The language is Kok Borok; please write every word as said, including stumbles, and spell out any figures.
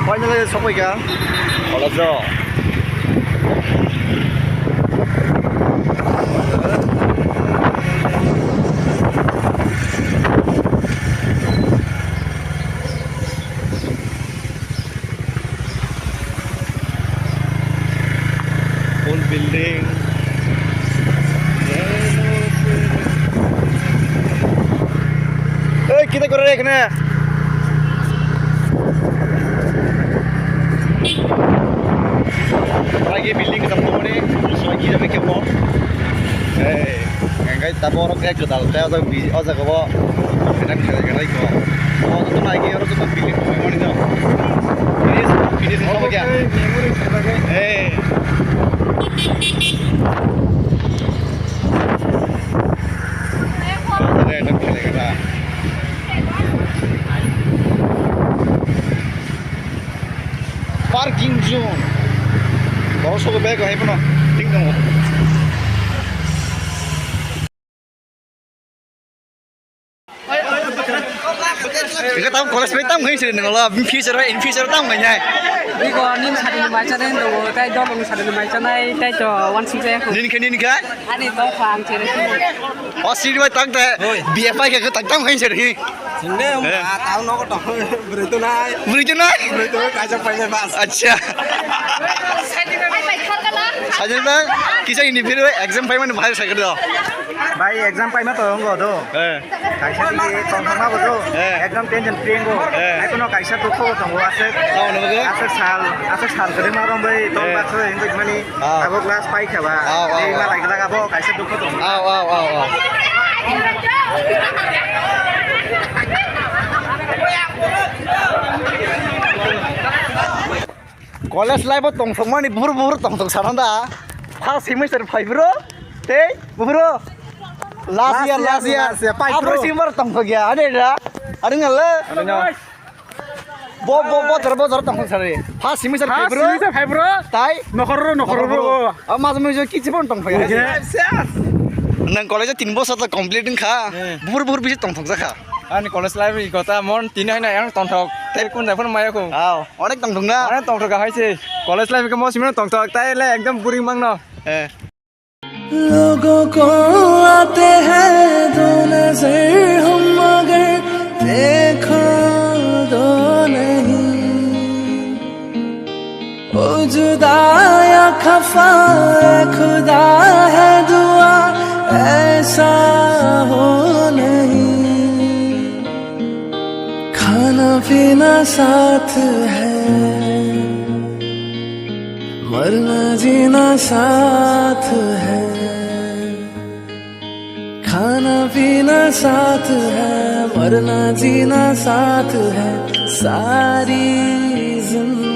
Finally, sokphaikha college-o. Full building. Ei, kita kore ekhane. Lagi building kita pore, lagi jabe kemo. Ei. Hingke tabok oro khe gwdal khe o jaga bi-, o jaga o kainak khe kainak kho. O joto nai khe oro joto building tongmani no. Finish, finish tongmani khe. Hey. Joto khe kainak khe kainak. Parking zone. Borok sobo bag hai phano thik tongo. Eka tam college bai tam khai sini nangla, future bai, in future tam khai nai. Iko nim sari ni mai chanai tongo, tai dol ni sari ni mai chanai, tai to one six zero. Nini khe, nini khe? Ani dol phang chere. O siri bai tang te, B F I khe tang tam khai sini. Sinde, eh, ah, tao nogo tong, bwrwi tonai. Bwrwi tonai? Bwrwi tonai, kaisa painai bas. Acha. Sajil bhai, kisa ini phir exam paimani bahai sakhe do. Bhai, exam paima to ongo do. Eh. Kaisa di tongthokma bo do. Eh. Exam tension free ongo. Eh. Ai kono kaisa dukho bo tongo aswk. Tamo nabo ke? Aswk sal, aswk sal kwrwima rombai tong, eh, baksa wngwi mani. Ah. Abo class paikha ba. Ah, ah, tei ah. Malai glak abo kaisa dukho tongo. Ah, ah, ah, ah. College life o tongthokmani buphuru buphuru tongthok sana da. First semester phai bro. Tei buphuru. Last year, last year. Last year, phai bro. After semester tongthok ya. Ade da. Ade ngale. Ade ngale. Bo, bo, bo, jora, bo, jora tongthok sari. First semester phai bro. First semester phai bro. Tai? Nokhor ro, nokhor ro. Nokhor ro. Ama jami jo kichi bon tongthok ya. Yes, yes. Nang college tin bosor ta complete wngkha. Eh. Buphuru buphuru bisi tongthok jakha. Ani college life ni kotha mon tini hai na yang tongthok. Tai kun jai phun maya ko. Aw, onek tongthok na? Onek tongthok hai se. College life ke mo simino tongthok. Tai le ekdom boring mang no. Eh. लोगों को आते हैं दो नजर हम, मगर देखो दो नहीं। ओ जुदा या खफा, ऐ खुदा है दुआ, ऐसा हो नहीं। खाना पीना साथ है, मरना जीना साथ है, खाना पीना साथ है, मरना जीना साथ है, सारी जिंदगी।